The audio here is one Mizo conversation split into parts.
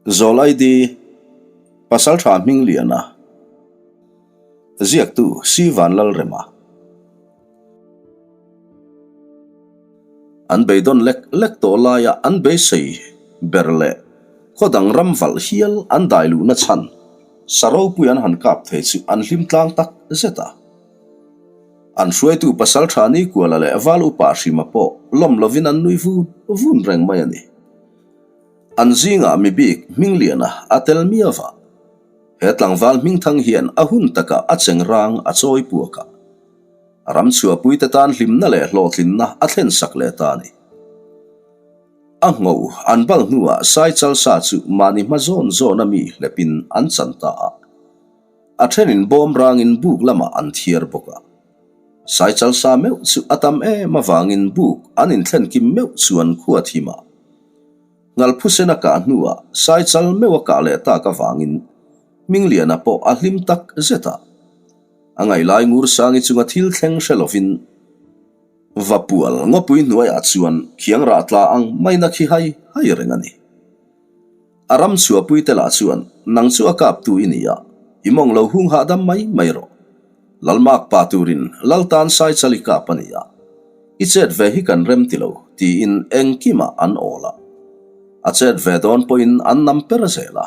Zawlaidi Pasaltha Hmingliana Ziaktu Si Vanlalrema An beidawn lek lek tawh laia an beisei ber leh khaw dang ram valh hial an dai luhna chhan sa ropui an han kap thei chu an hlim tlang tak zet a. An hruaitu Pasaltha Nikuala leh Val Upa Hrima pawh lawm lovin an nui vun vun reng mai a ni. An zingah mi bik Hmingliana a tel miau va. He tlangval hmingthang hian a hun takah a cheng rang a chawi puak a. Ram chhuahpuite tan hlimna leh hlawhtlinna a thlen sak leh ta a ni. A ngho an bal hnuah Sai Chalsa chu mahni hma zawn zawna mi hlepin an chan ta a. A thenin bawm rangin buk lamah an thiar bawk a. Sai Chalsa meuh chu a tam em avangin buk an inthlen kim meuh chuan khua thim a. Ngalphusen a kah hnuah Sai Chal meuh a kah leh tak avangin Hmingliana pawh a hlim tak zet a. A ngailai Ngursangi chunga thil thleng hre lovin Vapual ngawpui hnuaiah chuan khiang rah tla ang maina khi hai hai reng a ni. A ram chhuahpui te lah chuan, Nang chu a kaptu i ni a, i mawng lo hung hahdam mai mai rawh. Lalmak pa turin Lal tan sai chal i kap a ni a, i chet ve hi kan rem ti lo, tiin engkimah an awl a. A chet ve dawn pawhin an nam per zel a.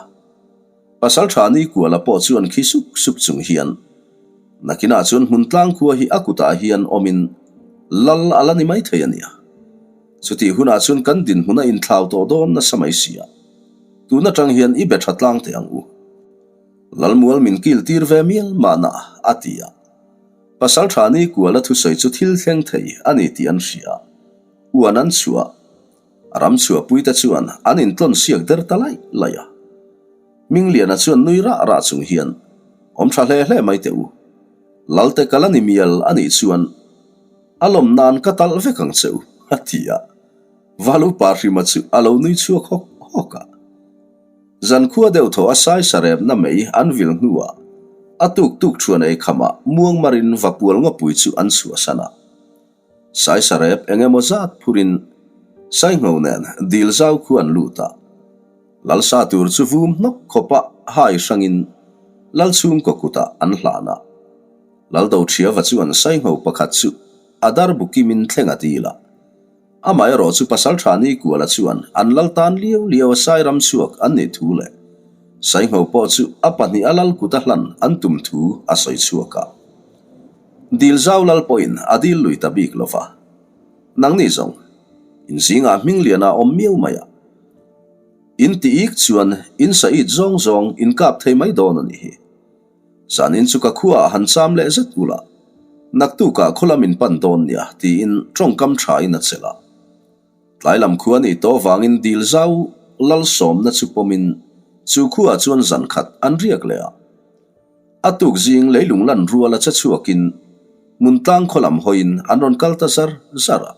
Pasaltha Nikuala pawh chuan khi suk suk chung hian, Nakinah chuan hmun tlang khua hi a kutah hian awmin Lal a la ni mai thei a nia. Chutih hunah chuan kan dinhmun a inthlau tawh dawn nasa mai si a, tun atang hian i be tha tlang teh ang u. Lalmual min kil tir ve mial mahna, a ti a. Pasaltha Nikuala thusawi chu thil thleng thei a ni tih an hria. Uan an chhuah. A ram chhuahpuite chuan an intlawn siak der ta laih laih a. Hmingliana chuan nui rah rah chung hian, Awm tha hle hle mai teh u. Lalte ka la ni mial a nih chuan a lawm nan ka talh vek ang che u, a ti a. Valupa Hrima chu a lo nui chhuak hawk hawk a. Zankhua deuh thaw a sai sarepna mei an vil hnuah a tuk tuk thuan ei khamah muangmarin Vapual ngawpui chu an chhuahsan a. Sai sarep eng emaw zat phurin Saingho nen dil zau khu an lut a. Lalsa tur chu vum hnawk khawpa hai hrangin Lalchhungkaw kutah an hlan a. Laldo Thiava chuan Saingho pakhat chu a dar bu kimin thleng a dil a. Amaherawh chu Pasaltha Nikuala chuan an lal tan liau liau a sai ram chhuak an nih thu leh Saingho pawh chu a pahnih a lal kuta hlan an tum thu a sawi chhuak a. Dil zau lal pawhin a dil lui ta bik lo va. Nangni zawng, in zingah hming lian a awm miau mai a. In ti ik chuan in sa it zawng zawng in kap thei mai dawn a nih hi. Zanin chu ka khuaah han cham leh zet ula, naktukah khawlam in pan dawn nia tiin tawngkam thain a chelh a. Tlai lam khua nih tawh vangin dil zau lal sawmna chu pawmin chu khuaah chuan zan khat an riak leh a. A tuk zing leilung lan rual a che chhuakin Muntlang khaw lam hawiin an rawn kal ta zar zar a.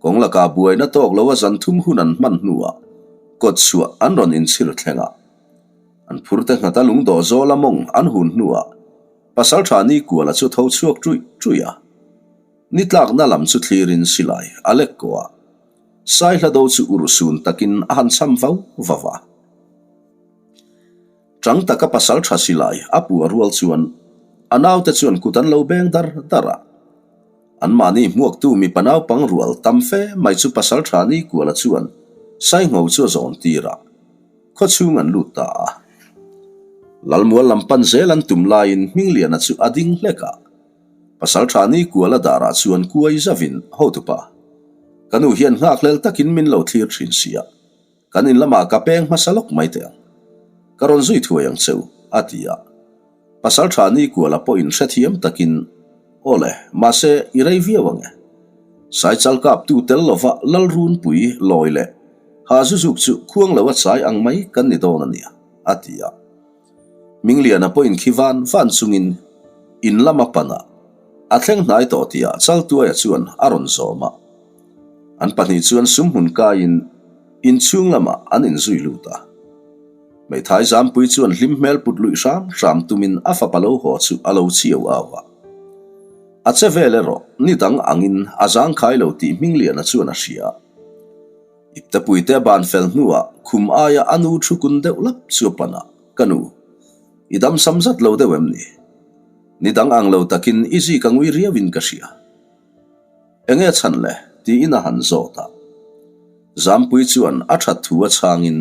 Kawng lakah buaina tawk lo a zan thum hun an hman hnuah kawt chhuah an rawn inchhir thleng a. An phurte nghata lungdawh zawl a mawng an hun hnuah Pasaltha Nikuala chu tho chhuak ṭuih ṭuih a. Ni tlakna lam chu thlirin silai a lek kawh a. Saihlado chu urhsun takin a han cham vau vau a. Chang taka pasal tha silai a puah rual chuan a naute chuan kut an lo beng dar dar a. Anmahni hmuaktu mipa naupang rual tam fe mai chu pasal tha Nikuala chuan Saingho chu a zawn tir a, khaw chhung an lut ta a. Lalmual lam pan zel an tum laiin Hmingliana chu a ding hlek a. Pasal tha Nikuala darah chuan kuai zavin, Hotupa, ka nu hian nghakhlel takin min lo thlir thin sia. Kan in lamah ka peng hmasa lawk mai teh ang. Ka rawn zui thuai ang che u, a ti a. Pasal tha Nikuala pawhin hrethiam takin, Aw le, mahse i rei viau ang e. Saichal kaptu tel lova Lalrunpui lawi leh ha zuzuk chu khuang lo a chai ang mai kan ni dawn a nia, a ti a. Mingliana pawhin khi van van chungin in lama pan a, a thleng hnai tawh tihah Chaltuaia chuan a rawn zawm a. An pahnih chuan sumhmun kaiin inchhung lamah an inzui lut a. Hmeithai Zampui chuan hlim hmel put luih hram hram tumin a fapa lo haw chu a lo chiau au a. A che vel erawh ni dang angin a zangkhai lo tih Hmingliana chuan a hria. Iptepuite a ban fel hnuah khum aia a nu thu kun deuh lap chu a pan a, Ka nu, i dam sam zat lo deuh em ni? Ni dang ang lo takin i zik a ngui riauin ka hria. Enge chhan le? tiin a han zawt a. Zampui chuan a that thu a chhangin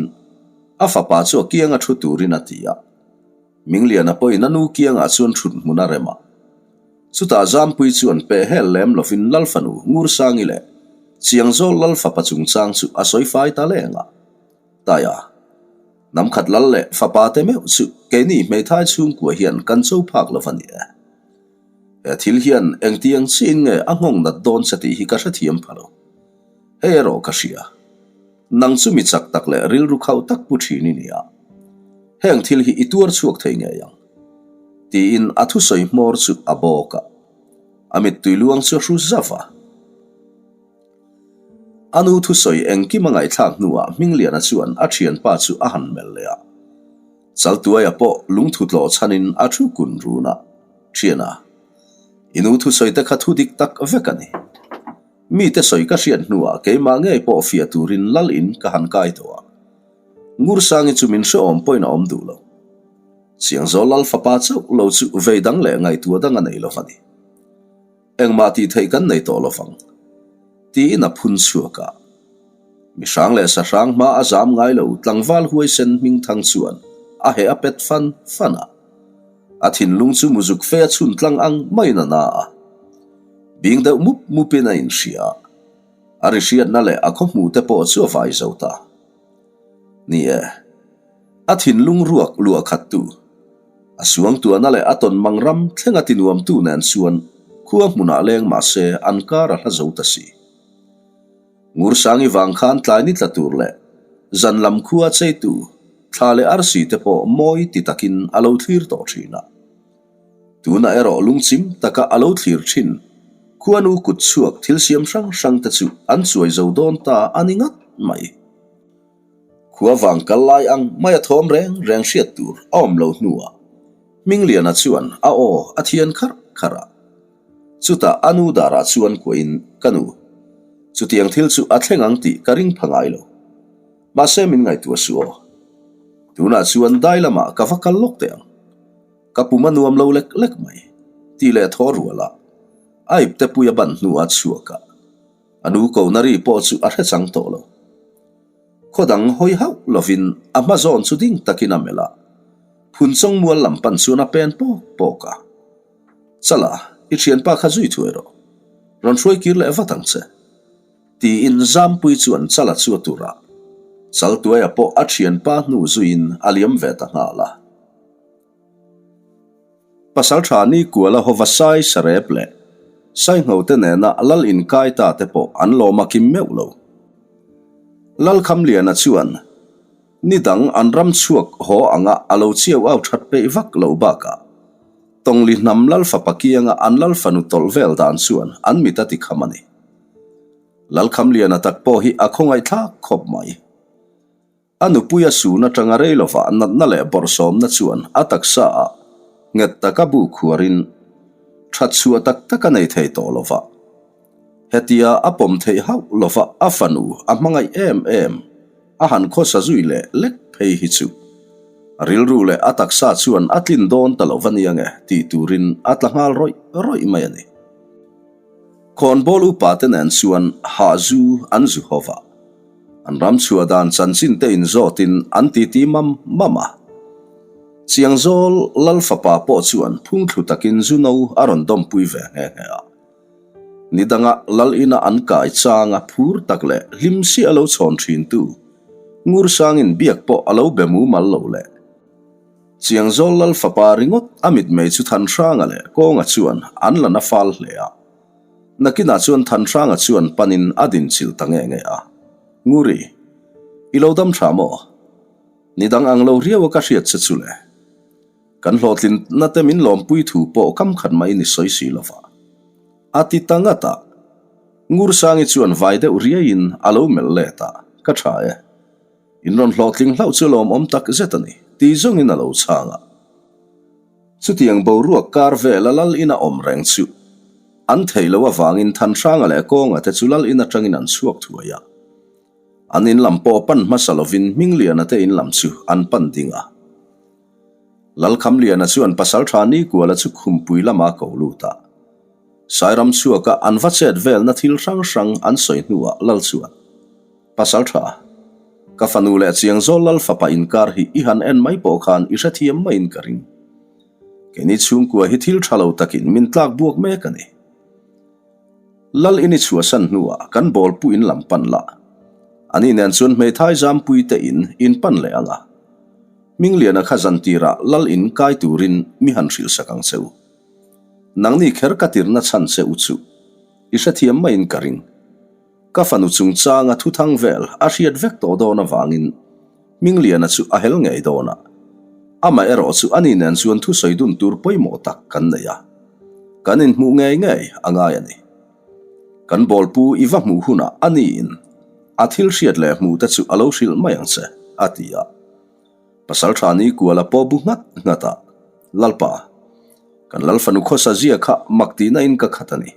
a fapa chu a kianga thu turin a ti a. Mingliana pawhin a nu kiangah chuan thut hmun a rem a. Chutah Zampui chuan peh hel lem lovin Lalfanu Ngursangi leh Chiangzawl Lalfapa chungchang chu a sawi fai ta leng a. Taia, hnam khat lal leh fapa te meuh chu keini hmeithai chhungkua hian kan cho phak lo va ni e. He thil hian engtiang chiin nge a nghawng nat dawn che tih hi ka hrethiam pha lo. Hei erawh ka hria. Nang chu mi chak tak leh rilru khauh tak pu thin i ni a. Heng thil hi i tuar chhuak thei ngei ang. Tiin a thusawi hmawr chu a bawk a. A mittui luang chu a hru zauh a. A nu thusawi engkim a ngaihthlak hnuah Hmingliana chuan a thianpa chu a han melh leh a. Chaltuaia pawh lungthu tlawh chhanin a thu kun run a. Thiana, i nu thusawi te kha thu dik tak vek a ni. Mite sawi ka hriat hnuah keimah ngei pawh fiah turin lal in ka han kai tawh a. Ngursangi chu min hrehawm pawhin a awm duh lo. Chiangzawl lal fapa chauh lo chu vei dang leh ngaihtuah dang a nei lo va ni. Engmah tih theih kan nei tawh lo vang. Tiin a phun chhuak a. Mi hrang leh sa hrang hma a zam ngai lo tlangval huaisen hming thang chuan a heh a pet fan fan a. A thinlung chu muzuk fe a chhun tlang ang maiin a na a. Bing deuh mup mupin a inhria a, a ri hriatna leh a khaw hmuh te pawh chu a vai zo ta. Ni e, a thinlung ruak luah khat tu, a suangtuahna leh a tawn mang ram thlenga tinuamtu nen chuan khua hmunah leng mah se an kar a hla zo ta si. Ngursangi vang khan tlai ni tla tur leh zan lam khua cheitu thla leh arsi te pawh mawi ti takin a lo thlir tawh thin a. Tunah erawh lungchim taka a lo thlir thin. Khuanu kut chhuak thil siam hrang hrang te chu an chuai zo dawn ta a ni ngat mai. Khua vang kal lai ang mai a thawm reng reng hriat tur a awm lo hnuah Hmingliana chuan a aw a thian kharh kharh a. Chutah a nu darah chuan kuahin, Ka nu, chutiang thil chu a thleng ang tih ka ring pha ngai lo. Mahse min ngaihtuah suh aw. Tunah chuan dai lamah ka va kal lawk teh ang. Ka pum a nuam lo lek lek mai, tih leh thaw rual a, a ipte pui a ban hnu a chhuak a, a nu kohna ri pawh chu a hre chang tawh lo. Khaw dang hawi hauh lovin a hma zawn chu ding takin a melh a, Phunchawng mual lam pan chuan a pen pawk pawk a. Chala, i thianpa kha zui thuai rawh. Rawn hruai kir leh vat ang che. Tiin Zampui chuan Chala chu a tur a, Chaltuaia pawh a thianpa hnu zuiin a liam ve ta nghal a. Pasalṭha Nikuala hova Sai Sarep leh Sainghote nena Lal inkai ta te pawh an lawm a kim meuh lo. Lalkhamliana chuan ni dang an ram chhuak haw anga a lo chiau au that peih vak lo bakah Tawngli hnam Lal fapa kianga an Lal fanu tawlh vel dan chuan an mit a tikham a ni. Lalkhamliana tak pawh hi a khawngaihthlak khawp mai. A nupui a sun atanga rei lovah natna leh bawrhsawmna chuan a taksa ah nghet taka bu khuarin that chhuah tak tak a nei thei tawh lova. Hetia a pawm theih hauh lova a fanu a hmangaih em em a han khawsa zui leh lek phei hi chu a rilru leh a taksa chuan a tlin dawn ta lo va nia nge tih turin a tla nghal rawih rawih mai a ni. Khawnbawl upa te nen chuan hah zu an zu ho va. An ram chhuah dan chanchin te inzawtin an titi mam mam a. Chiangzawl Lal fapa pawh chuan phungthlu takin zu no a rawn dawmpui ve nghe nghe a. Ni danga Lal ina an kai changa phur tak leh hlim si a lo chhawn thintu Ngursangin biak pawh a lo be mumal lo leh. Chiangzawl Lal fapa ringawt a mitmei chu Thanhranga leh Kawnga chuan an la na fal hle a. Nakinah chuan Thanhranga chuan panin a dinchilh ta nge nge a. Nguri, i lo dam tha maw? Ni dang ang lo riau a ka hriat che chu le. Kan hlawhtlinna te min lawmpui thu pawh kam khat mai ni sawi si lova. A ti ta ngat a. Ngursangi chuan vai deuh riaiin a lo melh let a, Ka tha e. In rawn hlawhtling hlauh chu lawmawm tak zet a ni, ti zawngin a lo chhang a. Chutiang boruak kar vela lal ina awm reng chu an theih loh avangin Thanhranga leh Kawnga te chu lal in atangin an chhuak thuai a. An in lam pawh pan hmasa lovin Hmingliana te in lam chu an pan ding a. Lalkhamliana chuan Pasaltha Nikuala chu khumpui lama ko lut a. Sairam chhuaka an va chet velna thil hrang hrang an sawi hnuah Lal chuan, Pasaltha, ka fanu leh Chiangzawl Lal fapa inkar hi i han en mai pawh khan i hrethiam maiin ka ring. Keini chhungkua hi thil tha lo takin min tlak buak mek a ni. Lal in i chhuahsan hnuah kan bawlpu in lam pan la. Ani nen chuan hmeithai zampui te in in pan leh ang a. Hmingliana kha zan tirah Lal in kai turin mi han hrilhsak ang che u. Nangni kher ka tirna chhan che u chu i hrethiam maiin ka ring. Ka fanu chungchanga thuthang vel a hriat vek tawh dawn avangin Hmingliana chu a hel ngei dawn a. Amaherawh chu ani nen chuan thusawi dun tur pawimawh tak kan nei a. Kan inhmuh ngei ngei a ngai a ni. Kan bawlpu i va hmuh hunah aniin a thil hriat leh hmuh te chu a lo hrilh mai ang che, a ti a. Pasaltha ni kual a pawh bu nghat nghat a, Lalpa, kan Lalfanu khawsa zia kha mak tihna in ka khat a ni.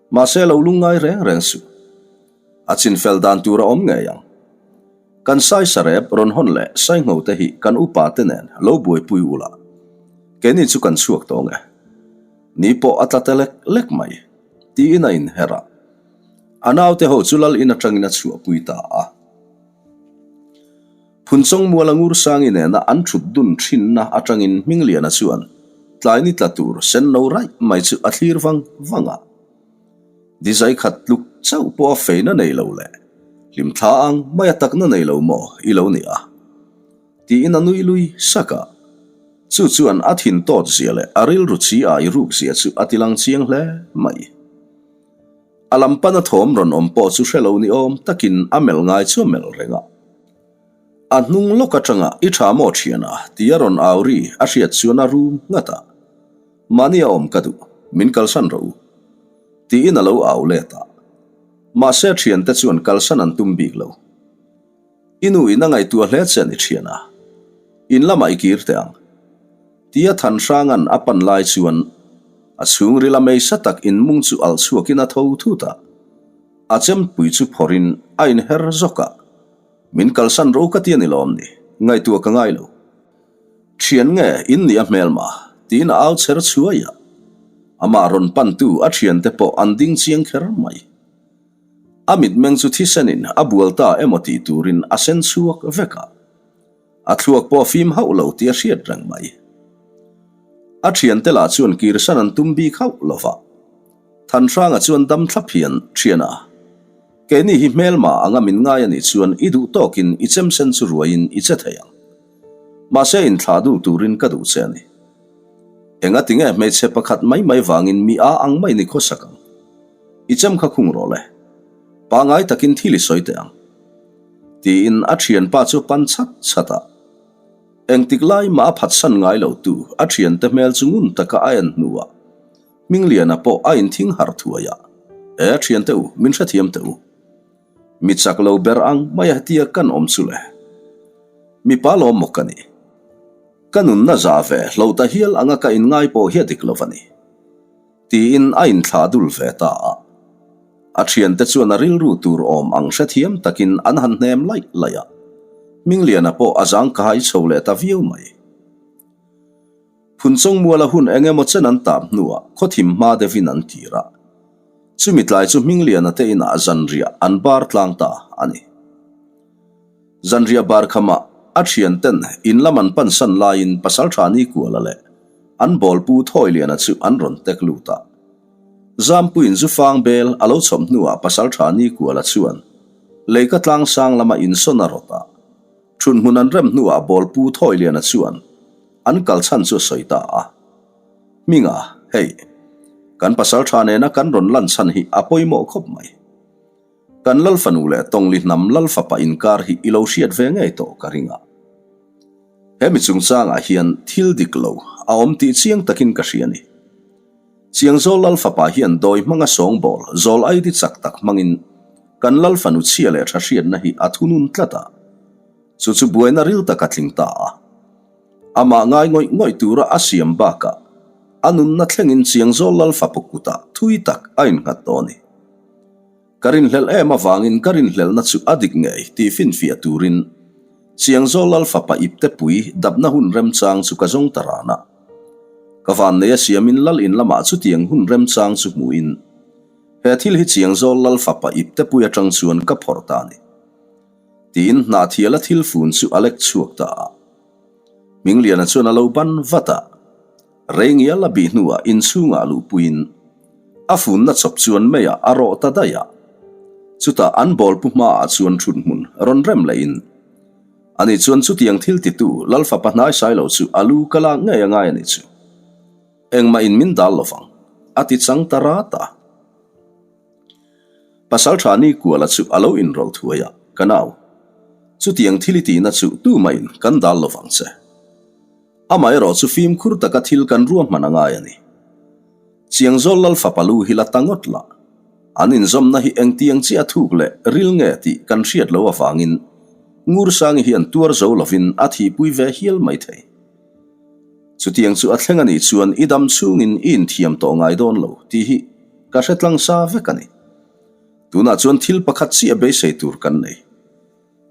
Mahse lo lungngai reng reng suh. A chinfel dan tur a awm ngei ang. Kan sai sarep rawn hawn leh sai ngho te hi kan upa te nen lo buaipui ula. Keini chu kan chhuak tawng e. Ni pawh a tla te lek lek mai. Tiin a inher a. A naute ho chu lal in atangin a chhuahpui ta a. Phunchawng muala Ngursangi nena an thut dun thinna atangin Hmingliana chuan tlai ni tla tur sen no raih mai chu a thlir vang vang a. Dizai khat tluk chauh pawh a feina nei lo leh hlimthla ang mai a takna nei lo maw i lo ni a? Tiin a nui lui sak a. Chu chuan a thin tawt zia leh a rilru chi ai ruk zia chu a tilang chiang hle mai. A lam pana thawm rawn awm pawh chu hre lo ni awm takin a melh ngai chu a melh reng a. A hnung lawk atanga i tha maw thian a? tia rawn au ri a hriat chuan a rum nghat a. Mahni a awm ka duh, min kalsan rawh u. Tiin a lo au let a. Mahse a thiante chuan kalsan an tum bik lo. I nu in a ngaihtuah hle che a ni thian a. In lamah i kir teh ang. Tia Thanhranga'n a pan lai chuan a chhungril a meisa tak inmung chu alh chhuakin a tho thut a. A chempui chu phawrhin a inher zawk a. Min kalsan ro ka ti a ni lawm ni, ngaihtuah ka ngai lo. Thian nge in nih a hmelma? tiin a au chher chhuai a. Amah rawn pantu a thiante pawh an ding chiang kher mai. A mitmeng chu thisenin a bual ta emaw tih turin a sen chhuak vek a. A thluak pawh a fim hauh lo tih a hriat reng mai. A thiante lah chuan kirsan an tum bik hauh lo va. Thanhranga chuan dam thlap hian thian a, Keini hi hmelma anga min ngai a nih chuan i duh tawkin i chemsen chu ruaiin i che thei ang. Mahse inthlah dul turin ka duh che a ni. Enga tinge hmeichhe pakhat mai mai vangin mi a ang mai ni khawsak ang. I chem kha khung rawh le. Pangai takin thil i sawi teh ang. Tiin a thianpa chu a pan chat chat a. Engtik lai mah a phatsan ngai lo tu a thiante hmel chu ngun taka a en hnuah Hmingliana pawh a inthing harh thuai a. E thiante u, min hrethiam teh u. Mi chak lo ber ang mai a hetia kan awm chu le. Mipa lawm maw ka nih? Ka nunna za ve hlo ta hial anga ka inngai pawh hi a dik lo va ni. Tiin a inthlah dul ve ta a. A thiante chuan a rilru tur awm ang hrethiam takin an han hnem laih laih a. Hmingliana pawh a zangkai chho leh ta viau mai. Phunchawng muala hun eng emaw chen an tap hnuah khawthim hma deuhin an kir a. Chumi tlai chu Hmingliana te inah zanriah an bar tlang ta a ni. Zanriah bar khamah a thianten in lam an pansan laiin Pasaltha Nikuala leh an bawlpu Thawiliana chu an rawn tek lut a. Zampuiin Zufang bel a lo chhawm hnuah Pasaltha Nikuala chuan Leika tlangsang lama insawn a rawt a. Thunhmun an rem hnuah bawlpu Thawiliana chuan an kal chhan chu a sawi ta a. Hminga, hei, kan Pasaltha nena kan rawn lan chhan hi a pawimawh khawp mai. Kan Lal fanu leh Tawngli hnam Lal fapa inkar hi i lo hriat ve ngei tawh ka ring a. He mi chungchangah hian thil dik lo a awm tih chiang takin ka hria ni. Chiangzawl Lal fapa hian dawi hmanga sawngbawl zawl aidi chak tak hmangin kan Lal fanu chhia leh tha hriatna hi a thunun tlat a. Chu chu buaina ril tak a tling ta a. Amah ngai ngawih ngawih tura a siam bakah a nunna thlengin Chiangzawl Lal fapa kutah thui tak a innghat tawh a ni. Ka rinhlelh em avangin ka rinhlelhna chu a dik ngei tih finfiah turin Chiangzawl Lal fapa iptepui dapna hun remchang chu ka zawng ta ran a. Ka vannei a siamin Lal in lamah chutiang hun remchang chu hmuhin he thil hi Chiangzawl Lal fapa iptepui atang chuan ka phawrh ta a ni. Tiin Hnahthiala thil fun chu a lek chhuak ta a. Hmingliana chuan a lo ban vat a. Rei ngial a bih hnuah inchhungah luhpuiin a funna chawp chuan meiah a rawh ta daih a. Chutah an bawlpu hmaah chuan thut hmun rawn rem lehin ani chuan chutiang thil titu Lalfapa hnaisai lo chu a lu ka lak ngei a ngai a ni chu. Engmah in min dal lovang a ti chang ta rat a. Pasalṭha Nikuala chu a lo inrawlh thuai a, Ka nau, chutiang thil i tihna chu tumahin kan dal lovang che. Amaherawh chu fimkhur taka thil kan ruahman a ngai a ni. Chiangzawl Lal fapa lu hi la ta ngawt la, an inzawmna hi engtiang chiah a thuk leh ril nge tih kan hriat loh avangin Ngursangi hian tuar zo lovin a thihpui ve hial mai thei. Chutiang chu a thleng a nih chuan i dam chhungin i inthiam tawh ngai dawn lo tih hi ka hre tlang sa vek a ni. Tunah chuan thil pakhat chiah beisei tur kan nei.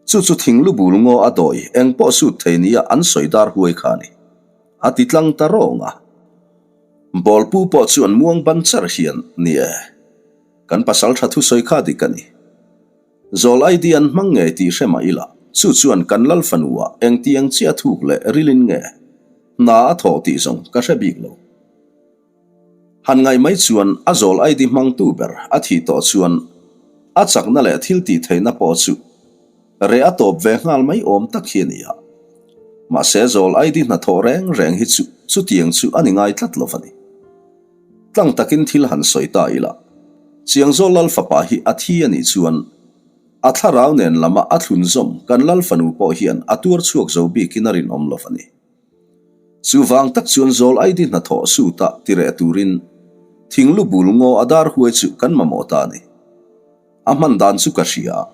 Chu chu thing lu bul ngaw a dawi eng pawh sut thei nia an sawi dar huai kha a ni. A ti tlang ta rawng a. Bawlpu pawh chuan muang ban char hian, Ni e, kan pasal tha thusawi kha dik a ni. Zawl ID an hmang ngei tih hre mah ila, chu chuan kan lal fanua engtiang chiah thuk leh rilin nge hna a thawh tih zawng ka hre bik lo. Han ngaih mai chuan a zawl ID hmangtu ber a thih tawh chuan a chakna leh thil tih theihna pawh chu reh a tawp ve nghal mai awm tak hi a ni a. Mahse zawl ID hnathawh reng reng hi chu chutiang chu a ni ngai tlat lo va ni. Tlang takin thil han sawi ta ila, Chiangzawl Lal fapa hi a thi a nih chuan a thlarau nen lama a thlunzawm kan Lal fanu pawh hian a tuar chhuak zo bikin a rinawm lo va ni. Chuvang tak chuan zawl ID hnathawh suta ti reh turin thinglu bul ngaw a dar huai chu kan mamawh ta a ni. A hman dan chu ka hria a,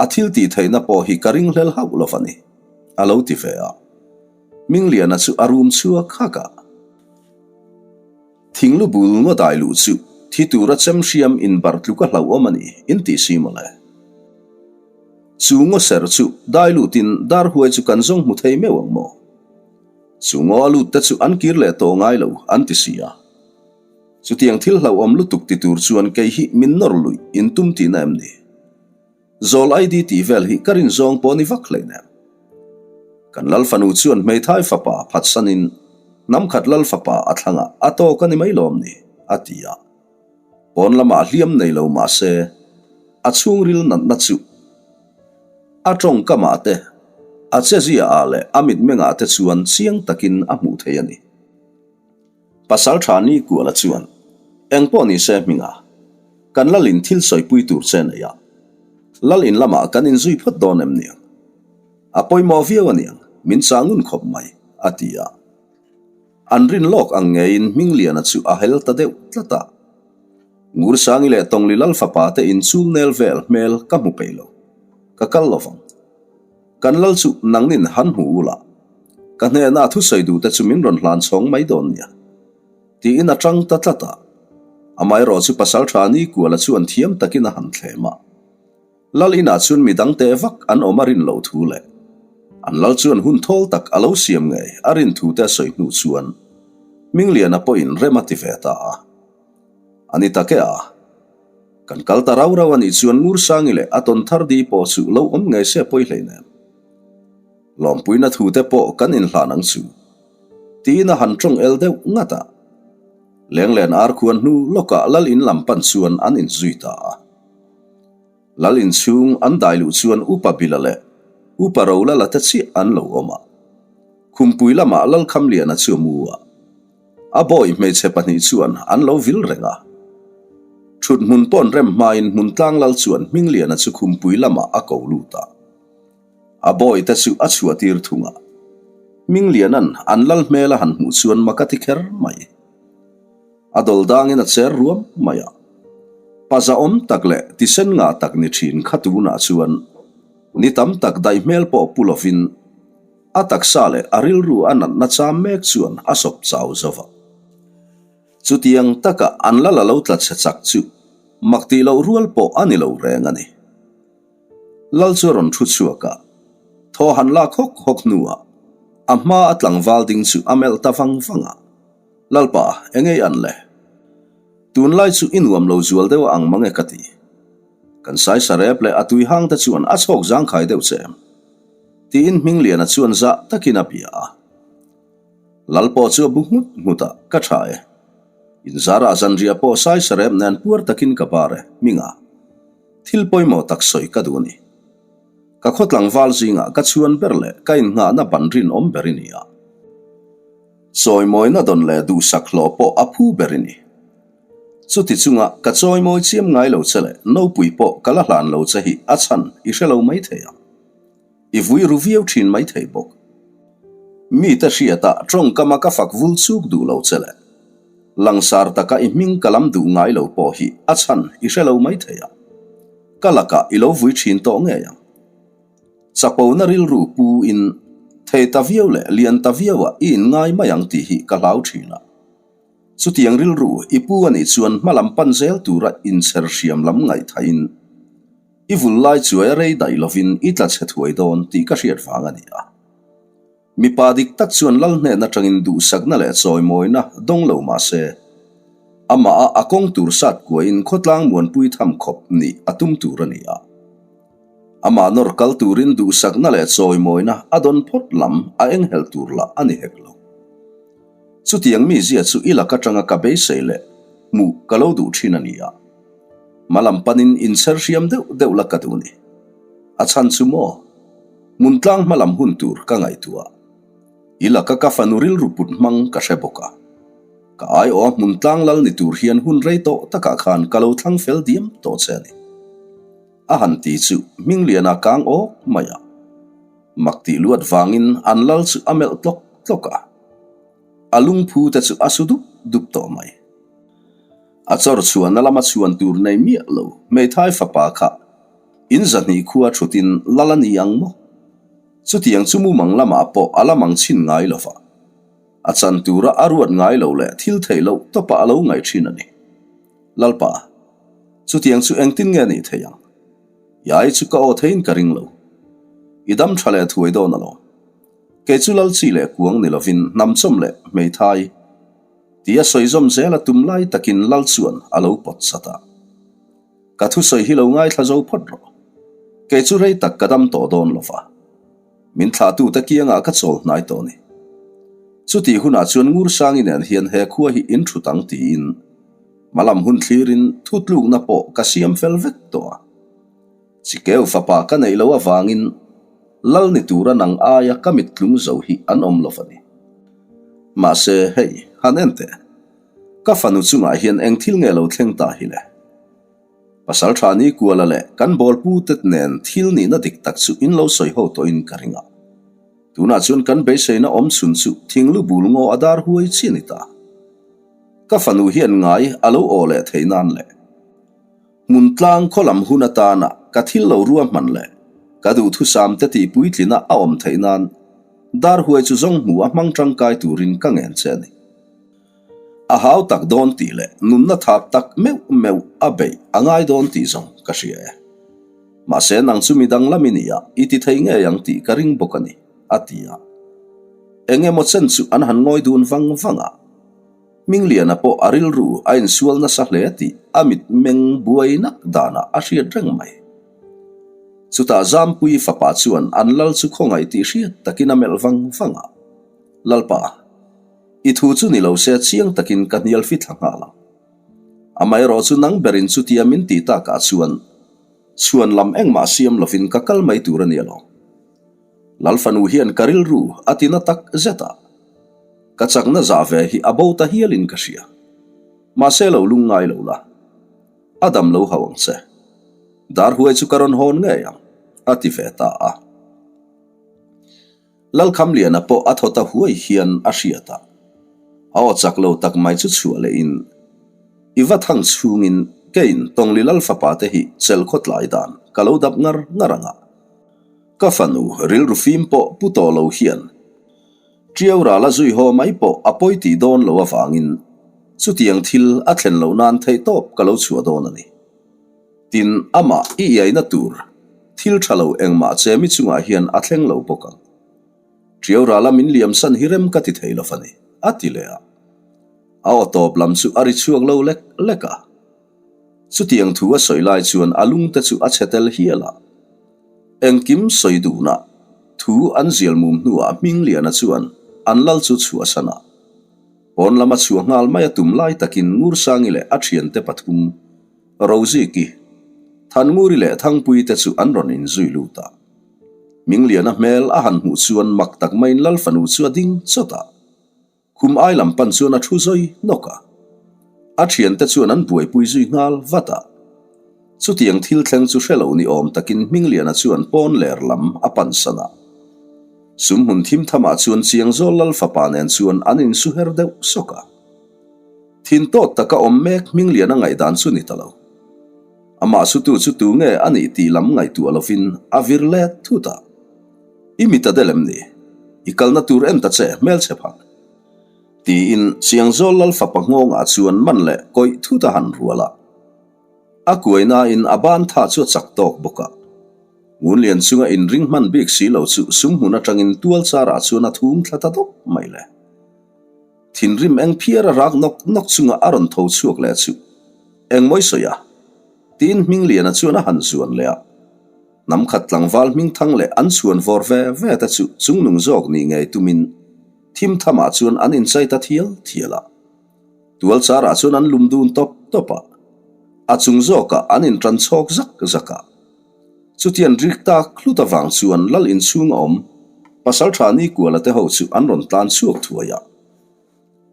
a thil tih theihna pawh hi ka ringhlel hauh lo va ni, a lo ti ve a. Mingliana chu a rum chhuak hak a. Thinglu bul ngaw dai luh chu thi tura chem hriam inbar tluk a hlauhawm a ni, in tih si mawle. Chu ngaw ser chu dai lutin dar huai chu kan zawng hmu thei meuh ang maw? Chu ngaw a lut te chu an kir leh tawh ngai lo an ti si a. Chutiang thil hlauhawm lutuk ti tur chuan kei hi min nawr luih in tum tihna em ni? Zawl ID tih vel hi ka rin zawng pawh ni vak hleinem. Kan Lal fanu chuan hmeithai fapa phatsanin hnam khat Lal fapa a thlangah a tawk a ni mai lawm ni? a ti a. Pawn lamah hliam nei lo mah se, a chhungril natna chu a tawngkamah te, a chezia ah leh a mitmengah te chuan chiang takin a hmuh thei a ni. Pasaltha Nikuala chuan, Eng pawh ni se hminga, kan Lalin thil sawipui tur che nei a, Lalin lamah kan inzui phawt dawn em niang? A pawimawh viau a niang, min chah ngun khawp mai, a ti a. An rin lawk ang ngeiin Hmingliana chu a hel ta deuh tlat a. Ngursangi leh Tawngli Lal fapa te inchul nel vel hmel ka hmu peih lo. Ka kal lovang. Kan lal chu nangnin han hmu ula. Ka hnenah thusawi duh te chu min rawn hlan chhawng mai dawn nia. Tiin a tang ta tlat a. Amaherawh chu Pasaltha Nikuala chuan thiam takin a han thlem a. Lal inah chuan mi dang teh vak an awm a rin loh thu leh an lal chuan hun thawl tak a lo siam ngei a rin thu te a sawi hnu chuan Hmingliana pawhin rem a ti ve ta a. A ni tak e a. Kan kal ta rau rau a nih chuan Ngursangi leh a tawn thar di pawh chu lo awm ngei se pawi hleinem. Lawmpuina thu te pawh kan inhlan ang chu. Tiin a han tawng el deuh ngat a. Lenglen ar khuan hnu lawkah lal in lam pan chuan an inzui ta a. Lal inchhung an dai luh chuan Upa Bila leh Upa Rolala te chiah an lo awm a. Khumpui lamah Lalkhamliana chu a mu a. A bawi hmeichhe pahnih chuan an lo vil reng a. Thut hmun pawn rem hmain Hmuntlang Lal chuan Hmingliana chu khumpui lamah a ko lut a. A bawi te chu a chhuah tir thung a. Hmingliana'n an lal hmel a han hmuh chuan mak a ti kher mai. A dawl dangin a cher ruam mai a. Pa zahawm tak leh tisen ngah tak ni thin kha tunah chuan ni tam tak daih hmel pawh pu lovin a taksa leh a rilru a natna cham mek chuan a sawp chau zo va. Chutiang taka an lal a lo tla chhe chak chu. Mak tih loh rual pawh a ni lo reng a ni. Lal chu a rawn thu chhuak a, thaw han lak hawk hawk hnuah a hma a tlangval ding chu a melh ta vang vang a, Lalpa, engei an le? Tunlai chu i nuam lo zual deuh a ang mang e ka ti. Kan saisa rep leh a tui hang te chuan a chhawk zangkhai deuh che em? Tiin Hmingliana chuan zah takin a bia a. Lal pawh chu a bu nghut nghut a, Ka tha e. Inzarah zanriah pawh saisa rep nen puar takin ka bar e, Hminga. Thil pawimawh tak sawi ka duh a ni. Ka khaw tlangval zingah ka chhuan ber leh ka innghahna ban rinawm ber i ni a. Chawimawina dawn leh duhsak hlawh pawh a phu ber i ni. Chuti chunga ka chawimawi chiam ngai lo che leh nopui pawh ka la hlan lo che hi a chhan i hre lo maithei ang. I vui ru viau thin maithei bawk. Mite hriata tawngkama ka fak vul chuk duh lo che leh langsar taka i hming ka lam duh ngai lo pawh hi a chhan i hre lo maithei ang. Ka lakah i lo vui thin tawh ngei ang. Chapona rilru pu in thei ta viau leh lian ta viauah i inngai mai ang tih hi ka hlau thin a. Chutiang rilru i pu a nih chuan hma lam pan zel tura inchher hriam lam ngaihthahin i vul lai chuai a rei daih lovin i tla chhe thuai dawn tih ka hriat vang a ni a. Mipa dik tak chuan lal hnen atangin duhsakna leh chawimawina dawng lo mah se, amah a a kawng tur sat kuahin khawtlang muanpui tham khawp nih a tum tur a ni a. Amah nawr kal turin duhsakna leh chawimawina a dawn phawt lam a enghelh tur lah a ni hek lo. Chutiang mizia chu i lak atanga ka beisei leh hmuh ka lo duh thin a ni a. Hmalam panin inchher hriam deuh deuh la ka duh ni. A chhan chu maw? Hmuntlang hmalam hun tur ka ngaihtuah. I laka ka fanu rilru put hmang ka hre bawk a. Ka aiawha hmuntlang lal ni tur hian hun rei tawh takah khan ka lo thlang fel diam tawh che a ni. A han ti chu Hmingliana kang awk mai a. Mak tih luat vangin an lal chu a melh tlawk tlawk a. A lungphu te chu a su dup dup tawh mai. A chawr chhuahna lama chhuan tur nei miah lo hmeithai fapa kha in zahnih khua thutin lal a ni ang maw? Chutiang chu mumang lamah pawh a la mang chhin ngai lo va. A chan tura a ruat ngai lo leh thil theih loh tawpah a lo ngaih thin a ni. Lalpa, chutiang chu engtin nge nih theih ang? I ai chu ka aw theiin ka ring lo. I dam tha leh thuai dawn alawm. Kei chu lal chi leh kuang ni lovin hnamchawm leh hmeithai tia sawi zawm zel a tum lai takin lal chuan a lo pawt chat a. Ka thusawi hi lo ngaithla zo phawt rawh. Kei chu rei tak ka dam tawh dawn lo va. Min thlahtute kiangah ka chawl hnai tawh a ni. Chutih hunah chuan Ngursangi nen hian he khua hi in thut ang tiin hmalam hun thlirin thutlukna pawh ka siam fel vek tawh a. Chikeu fapa ka neih loh avangin lal ni tura nang aia ka mittlung zo hi an awm lo va ni. Mahse, hei, han en teh. Ka fanu chungah hian eng thil nge lo thleng ta hi le? Pasal tha ni kuala leh kan bawlpu tet nen thil nihna dik tak chu in lo sawi ho tawhin ka ring a. Tunah chuan kan beiseina awm chhun chu thinglu bul ngaw a dar huai chi a ni ta. Ka fanu hian ngai a lo aw leh thei nan leh hmun tlang khaw lam hun atana ka thil lo ruahman leh ka duhthusam te tih puitlina a awm theih nan dar huai chu zawng hmu a hmang tangkai turin ka ngen che a ni. A hau tak dawn tih leh nunna thap tak meuh meuh a beih a ngai dawn tih zawng ka hria e. Mahse nang chu midang lam i ni a, i ti thei ngei ang tih ka ring bawk a ni, a ti a. Eng emaw chen chu an han ngawi dun vang vang a. Hmingliana pawh a rilru a insual nasa hle tih a mitmeng buai nak danah a hriat reng mai. Chutah Zampuii fapa chuan an lal chu khawngaih tih hriat takin a melh vang vang a. Lalpa. I thu chu ni lo se chiang takin ka hnial fi thla nghal ang. Amaherawh chu nang berin chutia min tih takah chuan chhuan lam engmah siam lovin ka kal mai tur a ni alawm. Lal fanu hian ka rilru a ti na tak zet a, ka chakna zah ve hi a bo ta hialin ka hria. Mahse lo lung ngai lo la, a dam lo hauh ang che. Dar huai chu ka rawn hawn ngei ang, a ti ve ta a. Lalkhamliana pawh a thaw ta huai hian a hriat a, a aw chak lo tak mai chu chhuah lehin, I va thang chhungin keiin Tawngli Lal fapa te hi chelh khaw tlai dan ka lo dap ngar ngar ang a, ka fanu rilru fim pawh pu tawh lo hian Ṭiau ral a zui haw mai pawh a pawi tih dawn lo avangin chutiang thil a thlen loh nan theihtawp ka lo chhuah dawn a ni. Tin, amah i iaina tur thil tha lo engmah che mi chungah hian a thleng lo bawk ang. Ṭiau rala min liamsan hi rem ka ti thei lo va ni, a ti leh a. A aw tawp lam chu a ri chhuak lo lek lek a. Chutiang thu a sawi lai chuan a lungte chu a chhe tel hial a. Engkim sawi duhna thu an zial mum hnuah Hmingliana chuan an lal chu chhuahsan a. Pawn lama chhuah nghal mai a tum lai takin Ngursangi leh a thiante pathum, Roziki, Thannguri leh Thangpuii te chu an rawn inzui lut a. Hmingliana hmel a han hmuh chuan mak tak maiin Lal fanu chu a ding chawt a. Khum ai lam pan chuan a thu zawi nawk a. A thiante chuan an buaipui zui nghal vat a. Chutiang thil thleng chu hre lo ni awm takin Hmingliana chuan pawn ler lam a pan san a. Sum hmun thim thamah chuan Chiangzawl Lal fapa nen chuan an insu her deuh sawk a. Thin tawt taka awm mek Hmingliana ngaihdan chu ni ta lo. Amah sutu chu tu nge a nih tih lam ngaihtuah lovin a vir let thut a. I mit a del em ni? I kalna tur en ta che hmelchhe phak. Tiin Chiangzawl Lal fapa nghawngah chuan man leh kawih thut a han rual a. A kuainain a ban tha chu a chak tawk bawk a. Ngunlian chunga inring hman bik si lo chu sumhmun atangin tual charah chuan a thum thla ta dawp mai le. Thinrim eng phiar a rak nawk nawk chunga a rawn tho chhuak leh chu engmawi sawi a? Tiin Hmingliana chuan a han zuan leh a. Hnam khat tlangval hmingthang leh an chhuan vawr ve ve te chu chungnung zawk nih ngei tumin thim thamah chuan an inchai ta thial thial a. Tual charah chuan an lum dun tawp tawp a, a chung zawkah an intan chhawk zak zak a. Chutian rik tak hlut avang chuan lal inchhung a awm Pasaltha Nikuala te ho chu an rawn tlan chhuak thuai a.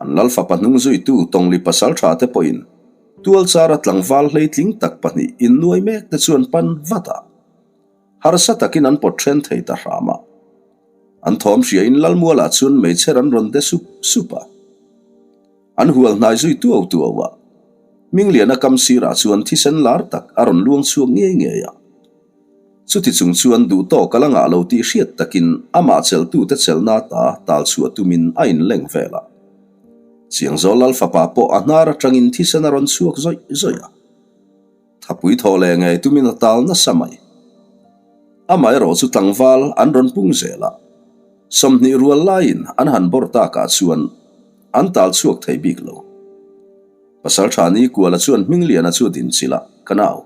An lal fapa hnung zuitu Tawngli Pasaltha te pawhin tual chara tlangval hleitling tak pahnih innuai mek te chuan pan vat a. Harsa takin an pawt then thei ta hram a. An thawm hriain Lalmualah chuan meichher an rawn de sup sup a. An hual hnai zui tuau tuau a. Hmingliana kam sirah chuan thisen lar tak a rawn luang chhuak ngei ngei a. Chuti chung chuan duh tawk a la ngah lo tih hriat takin amah chelhtute chelhna ta tal chhuah tumin a inleng vel a. Chiangzawl Lal fapa pawh a hnar atangin thisen a rawn chhuak zawih zawih a. Thapui thaw leh ngei tumin a tal nasa mai. Amaherawh chu tlangval an rawn pung zel a, 20 rual laiin an han bawrh takah chuan an tal chhuak thei bik lo. Pasaltha Nikuala chuan Hmingliana chu a dinchilh a, Ka nau,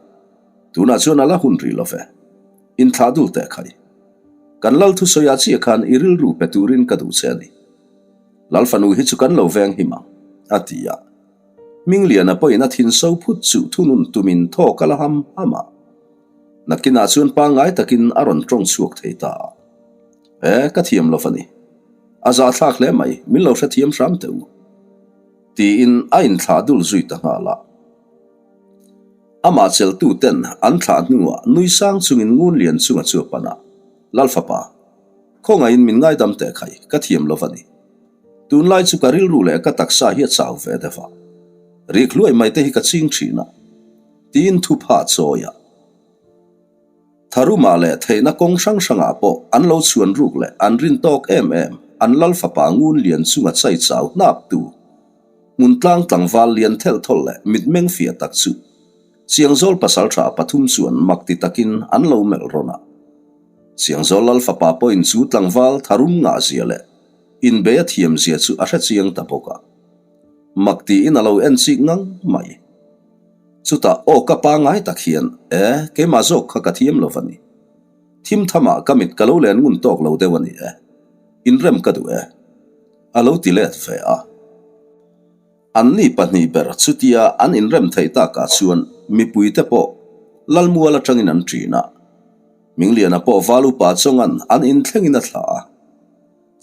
tunah chuan a la hun rih lo ve. Inthlah dul teh khai. Kan lal thusawiah chiah khan i rilru pe turin ka duh che a ni. Lal fanu hi chu kan lo veng him ang, a ti a. Hmingliana pawhin a thin so phut chu thunun tumin thawk a la ham ham a. Nakinah chuan pangngai takin a rawn tawng chhuak thei ta a. E, ka thiam lo va ni. A zahthlak hle mai, min lo hrethiam hram teh u. Tiin a inthlah dul zui ta nghal a. Amah cheltu ten an thlah hnuah nui sang chungin ngun lian chunga chu a pan a, Lal fapa, khawngaihin min ngaidam teh khai, ka thiam lo va ni. Tunlai chu ka rilru leh ka taksa hi a chau ve deuh a, rik hluai mai te hi ka ching thin a, tiin thupha chawi a. Tharuma leh theihna kawng hrang hrangah pawh an lo chhuan ruk leh an rin tawk em em an lal fapa ngun lian chunga chai chau hnap tu hmun tlang tlangval lian thelh thawlh leh mitmeng fiah tak chu Chiangzawl pasaltha pathum chuan mak ti takin an lo melh rawn a. Chiangzawl lal fapa pawhin chu tlangval tharum ngah zia leh inbei a thiam zia chu a hre chiang ta bawk a. Mak tiin a lo en chik ngang mai. Chutah aw ka pangai tak hian, E, keimah zawk kha ka thiam lo va ni. Thim thamah ka mit ka lo len ngun tawk lo deuh a ni e. Inrem ka duh e. A lo ti let ve a. Anni pahnih ber chutia an inrem theih takah chuan mipuite pawh Lalmual atangin an ṭin a. Mingliana pawh Val upa chawngan an inthlengin a thlah a.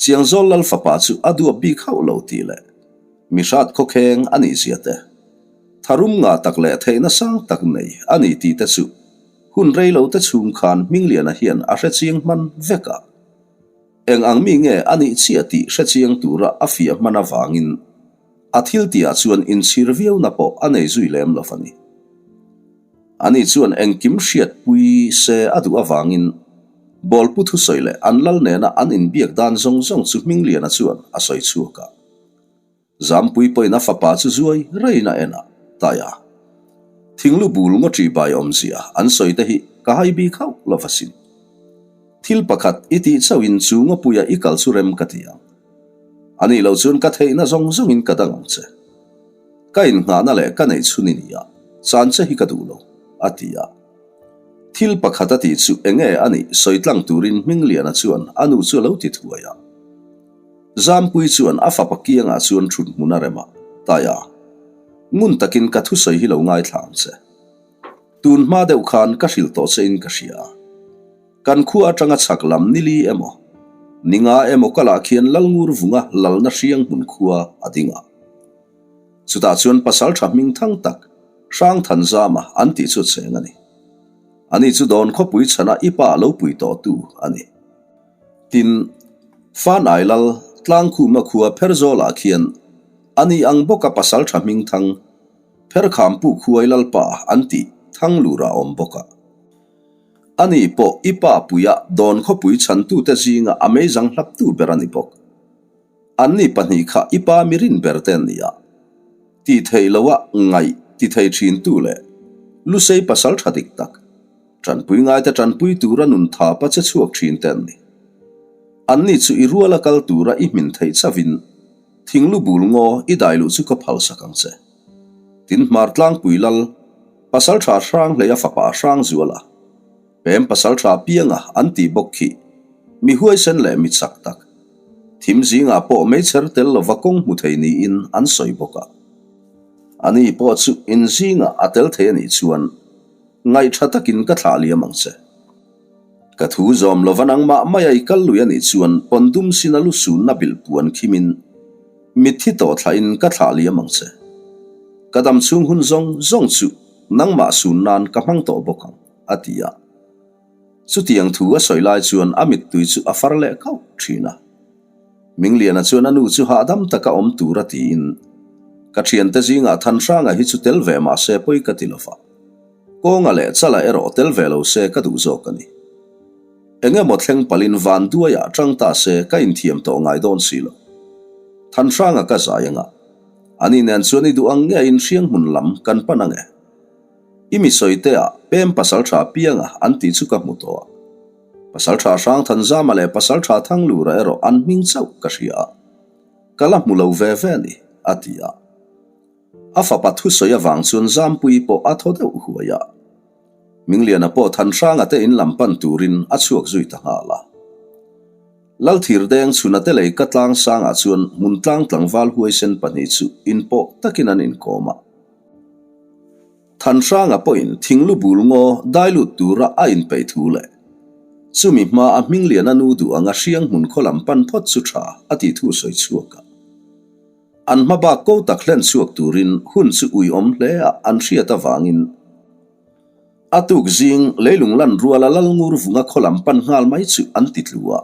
Chiangzawl Lal fapa chu a duap bik hauh lo tih leh mi hrat khawkheng a nih zia te, tharum ngah tak leh theihna sang tak nei a ni tih te chu hun rei lo te chhung khan Hmingliana hian a hre chiang hman vek a. Eng ang mi nge a nih chiah tih hre chiang tura a fiah hman avangin a thil tihah chuan inchhir viauna pawh a nei zui lem lo a ni. Ani chuan engkim hriatpui se a duh avangin Bawlpu thusawi leh an lal nena an inbiak dan zawng zawng chu Hmingliana chuan a sawi chhuak a. Zampui pawhin a fapa chu zuai reiin a en a, Taia. Thinglu bul ngaw ṭihbai awmzia an sawi te hi ka hai bik hauh lo va sin. Thil pakhat i tih chauhin chu ngawpuia i kal chu rem ka ti ang. A nih loh chuan ka theihna zawng zawngin ka dang ang che. Ka innghahna leh ka neih chhun i ni a, chan che hi ka duh lo, a ti a. Thil pakhat a tih chu enge a nih sawi tlang turin Hmingliana chuan a nu chu a lo ti thuai a. Zampui chuan a fapa kiangah chuan thut hmun a rem a, Taia, ngun takin ka thusawi hi lo ngaithla ang che. Tun hma deuh khan ka hrilh tawh che in ka hria. Kan khua atanga chhak lam nili emaw, ninga emaw kalah khian Lalngur vunga lalna hriang hmun khua a ding a. Chutah chuan pasal tha hming thang tak Hrangthanzama an tih chu a cheng a ni. Ani chu dawn khawpui chhana i pa lo pui tawhtu a ni. Tin, Fanai Lal Tlangkhuma khua Pherzawlah khian ani ang bawka pasal tha hming thang Pherkhampu khuai Lalpa an tih Thanglura a awm bawk a. Ani pawh i pa puia dawn khawpui chhantute zinga a meizang hlaptu ber a ni bawk. Anni pahnih kha i pa mi rin ber te an ni a. Tih theih loha ngaih ti thei thintu leh Lusei pasal tha dik tak, Tanpui ngaite tanpui tura nun thapa che chhuak thin te an ni. Anni chu i ruala kal tura i hmin theih chavin thinglu bul ngaw i dai luh chu ka phalsak ang che. Tin hmar tlangpui lal Pasaltha Hranghleia fapa Hrangzuala, Pem Pasaltha Pianga an tih bawk khi mi huaisen leh mi chak tak, thim zingah pawh meichher tel lova kawng hmu thei niin an sawi bawk a. Ani pawh chu in zingah a tel thei a nih chuan Ngaihṭha takin ka thlah liam ang che. Ka thu zawm lova nangmah maia i kal lui a nih chuan pawndum sin a lu sunna bilh puan khimin mitthi tawh thlahin ka thlah liam ang che. Ka dam chhung hun zawng zawng chu nangmah sun nan ka hmang tawh bawk ang, a ti a. Chutiang thu a sawi lai chuan a mittui chu a far leh kauh ṭhin a. Mingliana chuan a nu chu hahdam taka awm tur a tiin, Ka thiante zingah Thanhranga hi chu tel ve mah se pawi ka ti lova. Kawnga leh Chala erawh tel ve lo se ka duh zawk a ni. Eng emaw thleng palin van duaiah tang ta se ka inthiam tawh ngai dawn si lo. Thanhranga ka zai anga, ani nen chuan i duh ang nge inhriang hmun lam kan pan ange. I mi sawite ah pem pasaltha pianga an tih chu ka hmu tawh a. Pasaltha Hrangthanzama leh Pasaltha Thanglura erawh an hming chauh ka hria a, ka la hmu lo ve ve a ni, a ti a. A fapa thusawi avang chuan Zampuii pawh a thaw deuh huai a. Mingliana pawh Thanhranga te in lam pan turin a chhuak zui ta nghal a. Lalthirdeng chhuna te lei ka tlang sangah chuan hmuntlang tlangval huaisen pahnih chu inpawh takin an inkawm a. Thanhranga pawhin thinglu bul ngaw dai lut tura a inpeih thu leh chumi hma a Hmingliana nu duh anga hriang hmun khaw lam pan phawt chu tha a tih thu sawi chhuak a. An hma bak ko tak hlen chhuak turin hun chu uiawm hle a an hriat avangin a tuk zing leilung lan ruala Lalngur vunga khaw lam pan nghal mai chu an ti tlu a.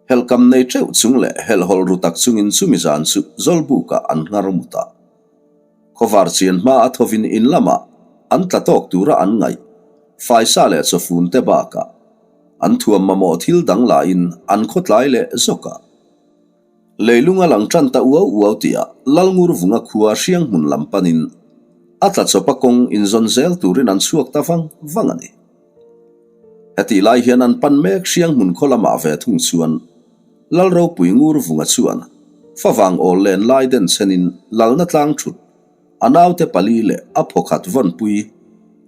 Helhkam nei teuh chung leh helhhawlh ru tak chungin chumi zan chu Zawlbukah an nghar mut a. Khawvar chian hma a thovin in lamah an tla tawk tura an ngaih, faisa leh chawfun te bakah an thuam mamawh thil dang lahin an khawtlai leh zawk a. Leilung a lang tan ta uau uau tihah Lalngur vunga khua hriang hmun lam panin a tla chawpa kawng inzawn zel turin an chhuak ta vang vang a ni. Hetih lai hian an pan mek hriang hmun khaw lamah ve thung chuan Lal ropui ngur vunga chuan favang awl len lai den chenin lalna tlang thut a naute pali leh a phawkhat vawnpui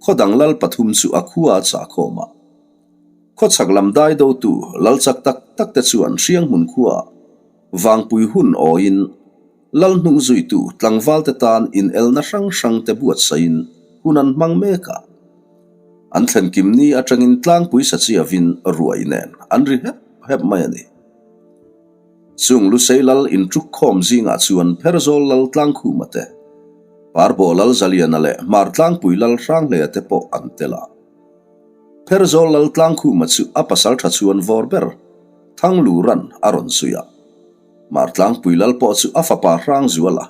khaw dang lal pathum chu a khua a chah khawm a. Khawchhak lam dai dotu lal chak tak tak te chuan hriang hmun khuaah vangpui hun awiin lal hnung zuitu tlangval te tan inelna hrang hrang te buatsaiin hun an hmang mek a. An thlen kim ni atangin tlangpui sachiavin ruai nen an ri hep hep mai a ni. Chung Lusei lal intruk khawm zingah chuan Pherzawl lal Tlangkhuma te, Parbawh lal Zaliana leh Hmar Tlangpui lal Hranghleia te pawh an tel a. Pherzawl lal Tlangkhuma chu a pasal tha chuan vawr ber Thangluran a rawn zui a. Hmar Tlangpui lal pawh chu a fapa Hrangzuala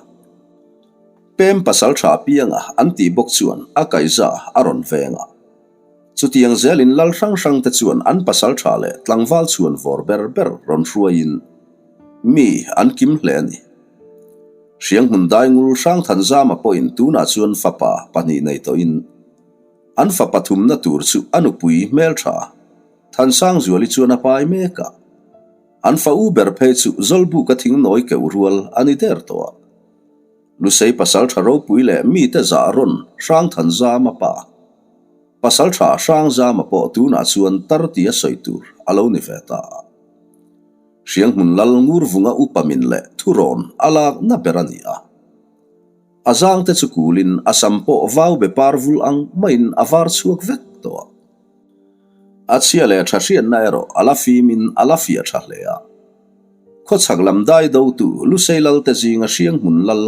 Pem pasal tha pianga an tih bawk chuan a kaihza a rawn veng a. Chutiang zelin lal hrang hrang te chuan an pasal tha leh tlangval chhuan vawr ber ber rawn hruaiin mi an kim hle a ni. Hrianghmun Daingul Hrangthanzama pawhin tunah chuan fapa pahnih nei tawhin an fa pathumna tur chu a nupui hmeltha Thansangzuali chuan a pai mek a. An fa u ber phei chu Zawlbuka thingnawi keuh rual a ni der tawh a. Lusei pasaltha ropui leh mite zah rawn Hrangthanzama pa Pasaltha Hrangzama pawh tunah chuan tar tia sawi tur a lo ni ve ta a. Hrianghmun lal Ngurvunga upa min leh thurawn a lakna ber a ni a. A zangte chu kulin a sam pawh vau be par vul ang maiin a var chhuak vek tawh a. A chhia leh tha hriatna erawh a la fimin a la fiah tha hle a. Khawchhak lam dai dotu Lusei Lalte zinga Hrianghmun lal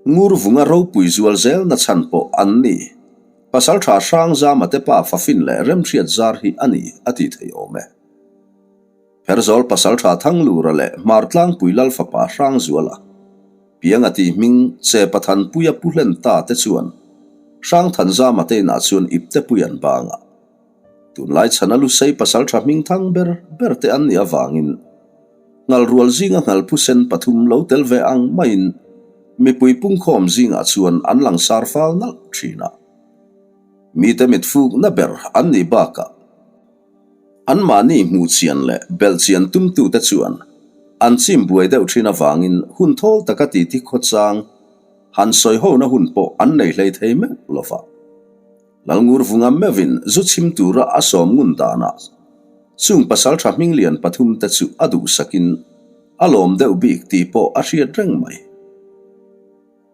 Ngurvunga ropui zual zelna chhan pawh an ni. Pasaltha Hrangzama te pa fafin leh remhriat zar hi a ni a ti thei awm e. Pherzawl Pasaltha Thanglura leh Hmartlangpui Lal fapa Hrangzuala, Pianga tih hming che Pathanpuia pu hlen ta te chuan Hrangthanzama te inah chuan iptepui an bang a. Tunlai chhana Lusei Pasaltha hming thang ber ber te an nih avangin Ngalrual zinga Ngalphusen pathum lo tel ve ang maiin mipui pungkhawm zingah chuan an langsar fal nalh thin a. Mite mitfukna ber an nih bakah Anmahni hmuh chian leh belh chian tumtute chuan an chim buai deuh thin avangin hun thawl taka titi khawchang han sawi hona hun pawh an nei hlei thei meuh lo va. Lalngurvunga meuhin zu chhim tura a sawm ngun danah chung pasaltha hminglian pathumte chu a duhsakin a lawm deuh bik tih pawh a hriat reng mai.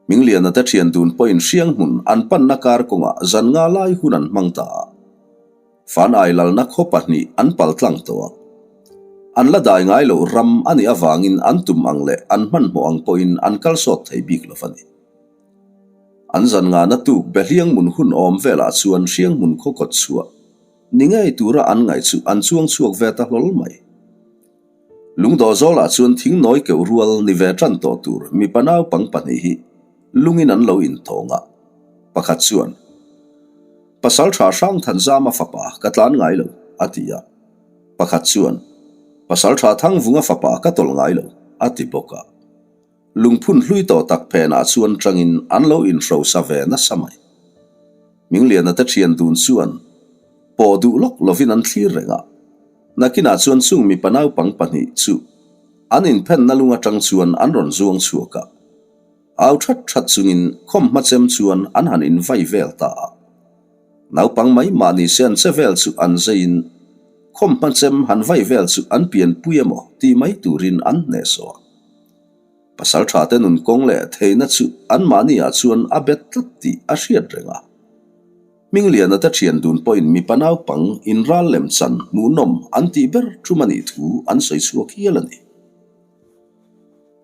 Hmingliana te thian dun pawhin hrianghmun an panna kar kawngah zan nga lai hun an hmang ta a. Fanai lalna khaw pahnih an pal tlang tawh a. An la dai ngai loh ram a nih avangin an tum ang leh an hmanhmawh ang pawhin an kal sawt thei bik lo a ni. An zan ngana tuk Behliangmun hun awm velah chuan Hrianghmun khaw kawt chhuah ni ngei tura an ngaih chu an chuang chhuak ve ta hlawl mai. Lungdawh zawlah chuan thingnawi keuh rual ni ve tan tawh tur mipa naupang pahnih hi lungin an lo intawng a. Pakhat chuan. Pasal tha Hrangthanzama fapa ka tlan ngai lo, a ti a. Pakhat chuan, Pasal tha Thangvunga fapa ka tawlh ngai lo, a ti bawk a. Lungphun hlui tawh tak phenah chuan tangin an lo inhrosa ve nasa mai. Mingliana te thian dun chuan pawh duh lawk lovin an thlir reng a. Nakinah chuan chung mipa naupang pahnih chu an inphenna lung atang chuan an rawn zuang chhuak a. Au that that chungin khawmhma chem chuan an han invai vel ta a. Naupang mai mah ni se an che vel chu an zeiin khawmhma chem han vai vel chu an pianpui emaw tih mai turin an hnehsawh a. Pasaltha te nun kawng leh theihna chu anmahni ah chuan a bet tlat tih a hriat reng a. Hmingliana te thian dun pawhin mipa naupang inral lem chan hmuhnawm an tih ber tum a nih thu an sawi chhuak hial a ni.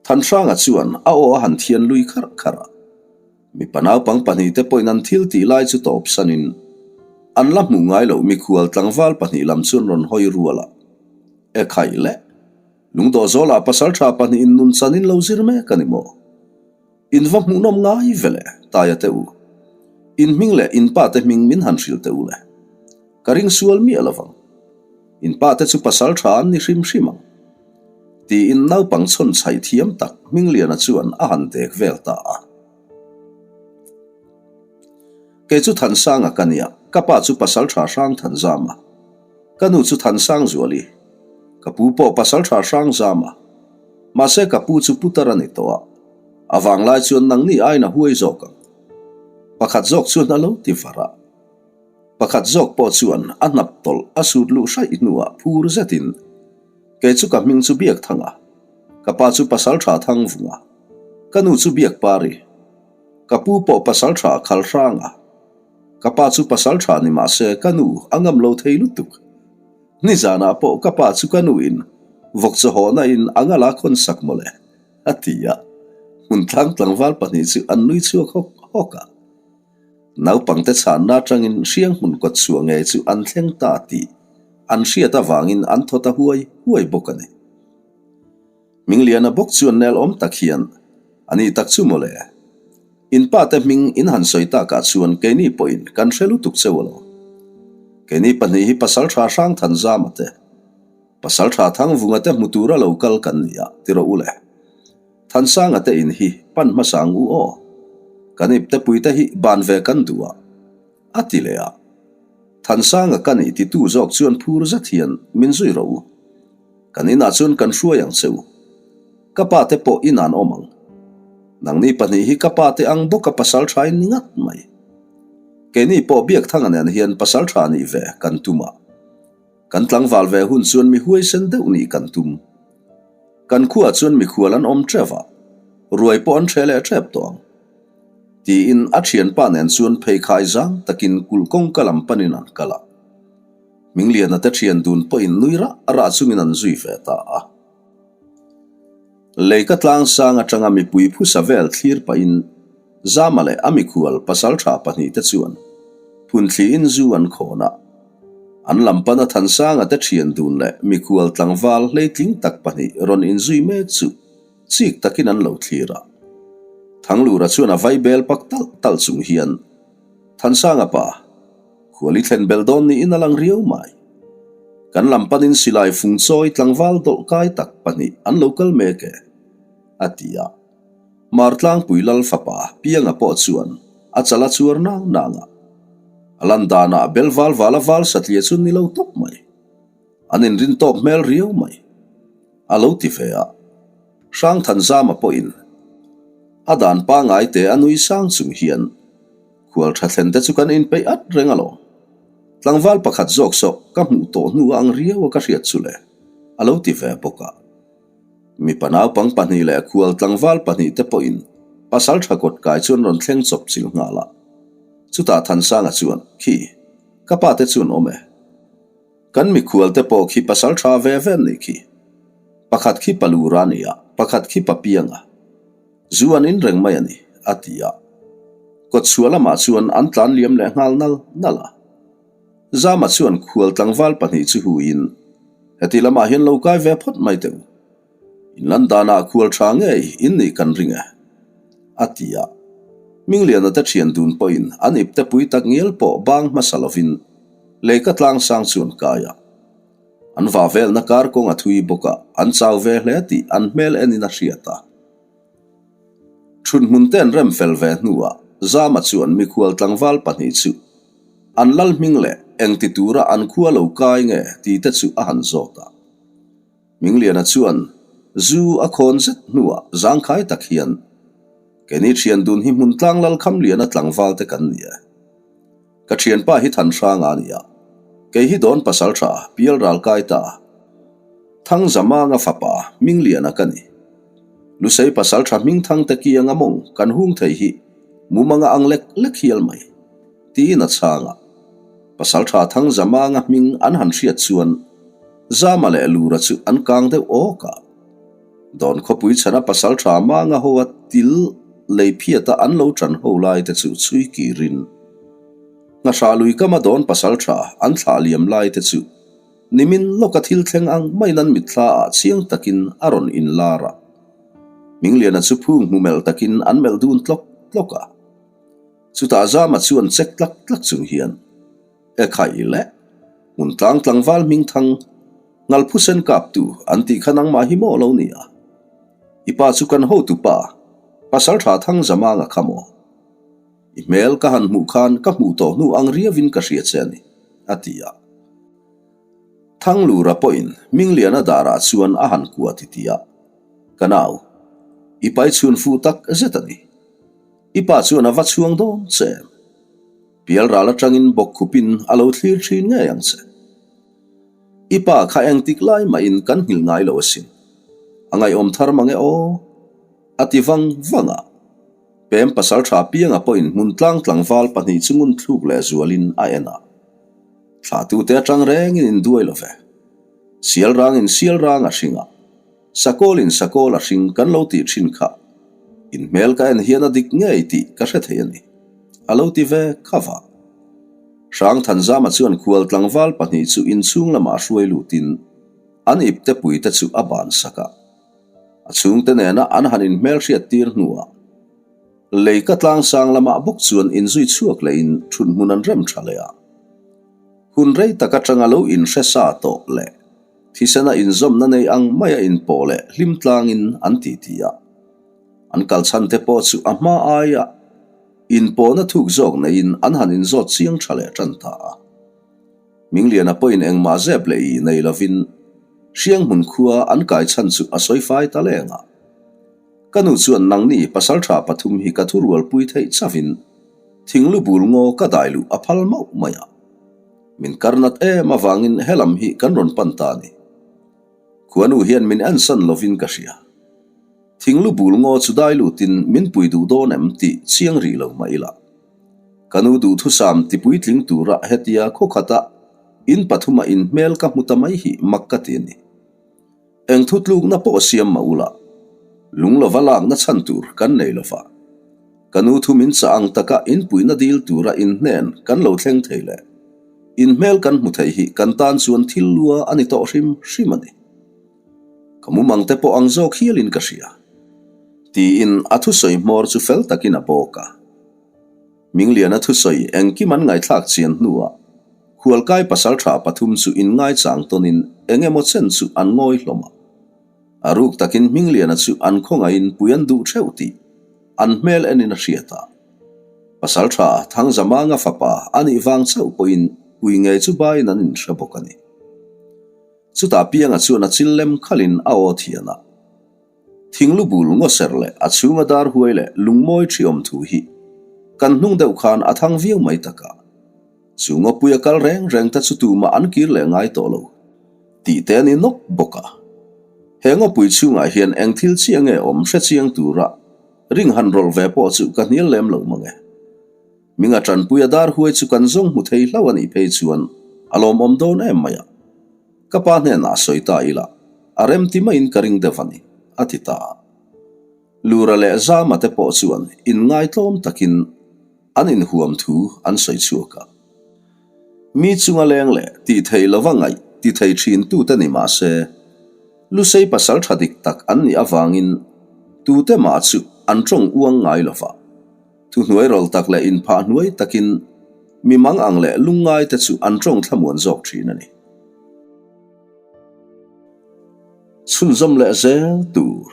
Thanhranga chuan a aw a han thian lui kharh kharh a. Mipa naupang pahnihte pawhin an thil tih lai chu tawp sanin an la hmuh ngai loh mikhual tlangval pahnih lam chuan rawn hawi rual a. E khaih le, lungdawh zawlah pasaltha pahnihin nun chanin lo zir mek a ni maw? In va hmuhnawm ngai ve le, Taia te u. In hming leh in pa te hming min han hrilh teh u le. Ka ring sual miah lo vang. In pa te chu pasal tha an ni hrim hrim ang. Tiin naupang chhawn chhaih thiam tak Hmingliana chuan a han dek vel ta a. Kei chu Thansanga ka nia, ka pa chu pasal tha Hrangthanzama. Ka nu chu Thansangzuali. Ka pu pawh pasal tha Hrangzama. Mahse ka pu chu putar a ni tawh a, a vanglai chuan nangni aiin a huai zawk ang. Pakhat zawk chuan a lo ti var a. Pakhat zawk pawh chuan a hnap tawlh a sut luh hraih hnuah phur zetin, Kei chu ka hming chu Biakthanga, ka pa chu Pasaltha Thangvunga, ka nu chu Biakpari, ka pu pawh Pasaltha Khalhranga, ka pa chu Pasaltha ni mahse ka nu a ngam lo thei lutuk. Nizanah pawh ka pa chu ka nuin vawk chawhawhna in a ngala khawn sak mawle, a ti a. Hmun tlang tlangval pahnih chu an nui chhuak hawk hawk a. Naupangte chhanna atangin hrianghmun kawt chhuah ngei chu an thleng ta tih an hriat avangin an thaw ta huai huai bawk a ni. Hmingliana bawk chuan nel awm tak hian, A nih tak chu mawle. In pa te hming in han sawi takah chuan keini pawhin kan hre lutuk cheu alo. Keini pahnih hi Pasaltha Hrangthanzama te, Pasaltha Thangvunga te hmu tura lo kal kan ni a, ti rawh u le. Thansanga te in hi pan hmasa ang u aw. Kan iptepui te hi ban ve kan duh a, a ti leh a. Thansanga ka nih titu zawk chuan phur zet hian min zui rawh u. Kan inah chuan kan hruai ang che u. Ka pa te pawh in an awm ang. Nangni pahnih hi ka pa te ang bawka pasal tha in ni ngat mai. Keini pawh Biakthanga nen hian pasal tha nih ve kan tum a. Kan tlangval ve hun chuan mi huaisen deuh nih kan tum. Kan khuaah chuan mikhual an awm teuh a, ruai pawh an hreh leh tep tawh ang. Tiin a thianpa nen chuan pheikhai zang takin kulh kawngka lam panin an kal a. Hmingliana te thian dun pawhin nui rah rah chungin an zui ve ta a. Leika tlangsang atanga mipui phusa vel thlir pahin Zama leh a mikhual pasaltha pahnihte chuan phunthliin zu an khawn a. An lam pana Thansanga te thian dun leh mikhual tlangval hleitling tak pahnih rawn inzui mek chu chik takin an lo thlir a. Thanglura chuan a vaibel pak talh talh chung hian Thansanga pa, Khual i thlen belh dawn niin a lang riau mai. Kan lam panin silai fung chawi tlangval dawlh kai tak pahnih an lo kal mek e, a ti a. Martlangpui lal fapa Pianga pawh chuan a chal a chuar nang nang a. A lan danah bel val val a val satliah chu ni lo tawp mai. An inrin tawk hmel riau mai. A lo ti ve a. Hrangthanzama pawhin a dan pangai te a nui sang chung hian Khual tha thlen te chu kan inpeih at reng alawm. Tlangval pakhat zawk sawh ka hmuh tawh hnu a ang riau a ka hriat chu le, a lo ti ve bawk a. Mipa naupang pahnih leh khual tlangval pahnih te pawhin pasal tha kawt kai chuan rawn thleng chawp chilh nghal a. Chutah Thansanga chuan, Khi, ka pa te chuan awm e. Kan mikhual te pawh khi pasal tha ve ve an nih khi. Pakhat khi Palura a ni a, pakhat khi Papianga. Zu an in reng mai a ni, a ti a. Kawtchhuah lamah chuan an tlan liam leh nghal nal nal a. Zama chuan khual tlangval pahnih chu huiin, Heti lamah hian lo kai ve phawt mai teh u. In lan danah khual tha ngei in nih kan ring e, a ti a. Mingliana te thian dun pawhin an ipte pui tak ngial pawh bang hmasa lovin leika tlangsang chu an kai a. An va velna kar kawng a thui bawk a, an chau ve hle tih an hmel enin a hriat a. Thunhmun te an rem fel ve hnuah Zama chuan mikhual tlangval pahnih chu an lal hming leh engti tura an khua lo kai nge tih te chu a han zawt a. Mingliana chuan zu a khawn zet hnuah zangkhai tak hian, Keini thian dun hi hmun tlang lal Khamliana tlangval te kan ni e. Ka thianpa hi Thanhranga a ni a, kei hi Dawn Pasaltha Pial Ral kai ta Thangzamanga fapa Mingliana ka ni. Lusei Pasaltha Hmingthangte kianga mawng kan hung thei hi mumanga ang lek lek hial mai. Tiin a chhang a. Pasaltha Thangzamanga hming an han hriat chuan Zama leh Lura chu an kang deuh awk a. Dawn khawpui chhana Pasaltha Manga hoa til lei phiata an lo tan ho lai te chu chhui kirin Nghahrah lui kama Dawn Pasaltha an thlah liam lai te chu nimin lawka thil thleng ang maiin an mitthla ah chiang takin a rawn inlar a. Hmingliana chu phung hmu melh takin an melh dun tlawk tlawk a. Chutah Zama chuan check tlak tlak chung hian, E khaih le, hmun tlang tlangval hming thang, Ngalphusen kaptu an tih kha nangmah hi maw lo ni a? I pa chu kan hotu pa, Pasaltha Thang Zamanga kha maw? I hmel ka han hmuh khan ka hmuh tawh hnu ang riauin ka hria che a ni, a ti a. Thanglura pawhin Mingliana darah chuan a han kua titi a, Ka nau, i pai chhun fuh tak zet a ni. I pa chuan a va chhuang dawn che em? Pial ral atangin bawk khupin a lo thlir thin ngei ang che. I pa kha engtik lai mahin kan nghilh ngai lo asin. A ngaihawm thar mang e aw. A ti vang vang a. Pem pasal tha pianga pawhin hmun tlang tlangval pahnih chu ngun thluk leh zualin a en a. Thlahtute atang rengin induai lo ve. Sial rangin sial rang a hring a. Sakawlin sakawl a hring kan lo tih thin kha in hmel ka en hian a dik ngei tih ka hre thei a ni, a lo ti ve kha va. Hrangthanzama chuan khual tlangval pahnih chu inchhung lamah hruai lutin an ipte puite chu a ban sak a. A chhungte nena an han inhmelhriat tir hnuah Leika tlangsang lamah bawk chuan inzui chhuak lehin thunhmun an rem tha leh a. Hun rei tak atanga lo inhre sa tawh leh Thisena inzawmna nei ang maia inpawh leh hlim tlangin an ti ti a. An kal chhan te pawh chu a hma aia inpawhna thuk zawk neiin an han inzawt chiang tha leh tan ta a. Mingliana pawhin engmah zep leh ih nei lovin Hrianghmun khua an kai chhan chu a sawi fai ta leng a. Ka nu chuan nangni pasaltha pathum hi ka thurualpui theih chauhin thinglu bul ngaw ka dai luh a phal mauh mai a. Min karnat em avangin helam hi kan rawn pan ta a ni. Khuanu hian min ensan lovin ka hria. Thinglu bul ngaw chu dai lutin min pui duh dawn em tih chiang rih lo mah ila. Ka nu duhthusam ti puitling tura hetia khaw khata in pathuma in hmel ka hmu ta mai hi mak ka ti a ni. Eng thutlukna pawh siam mah ula, lung lova lakna chhan tur kan nei lova. Ka nu thu min chah ang taka in puihna dil tura in hnen kan lo thleng thei leh in hmel kan hmu thei hi kan tan chuan thil lua a ni tawh hrim hrim a ni. Ka mumang te pawh ang zawk hialin ka hria. Tiin a thusawi hmawr chu fel takin a bawk a. Mingliana thusawi engkim an ngaithlak chian hnuah Khualkai pasaltha pathum chu inngaichang tawnin eng emaw chen chu an ngawi hlawm a. A ruk takin Hmingliana chu an khawngaihin pui an duh theuh tih an hmel enin a hriat a. Pasaltha Thangzamanga fapa a nih vang chauh pawhin pui ngei chu baiin an inhre bawk a ni. Chutah Pianga chuan a chil lem khalin a aw thian a. Thinglu bul ngaw ser leh a chhunga dar huai leh lungmawi thi awm thu hi kan hnung deuh khan a thang viau mai tak a. Chu ngawpui a kal reng reng ta chu tumah an kir leh ngai tawh lo tih te a ni nawk bawk a. He ngawpui chhungah hian eng thil chiah nge awm hre chiang tura ring han rawlh ve pawh chu ka hnial lem lo mang e. Minga tanpui a dar huai chu kan zawng hmu thei hlauh a nih phei chuan a lawmawm dawn em mai a. Ka pa hnenah sawi ta ila, a remti maiin ka ring deuh a ni, a ti ta a. Lura leh Zama te pawh chuan inngaitlawm takin an inhuam thu an sawi chhuak a. Mi chunga leng leh tih thei lova ngaih ti thei thin tute ni mah se, Lusei pasal tha dik tak an nih avangin tute mah chu an tawng uang ngai lova. Thuhnuai rawl tak leh inphah hnuai takin mi mang ang leh lungngai te chu an tawng thlamuan zawk thin a ni. Chhunzawm leh zel tur.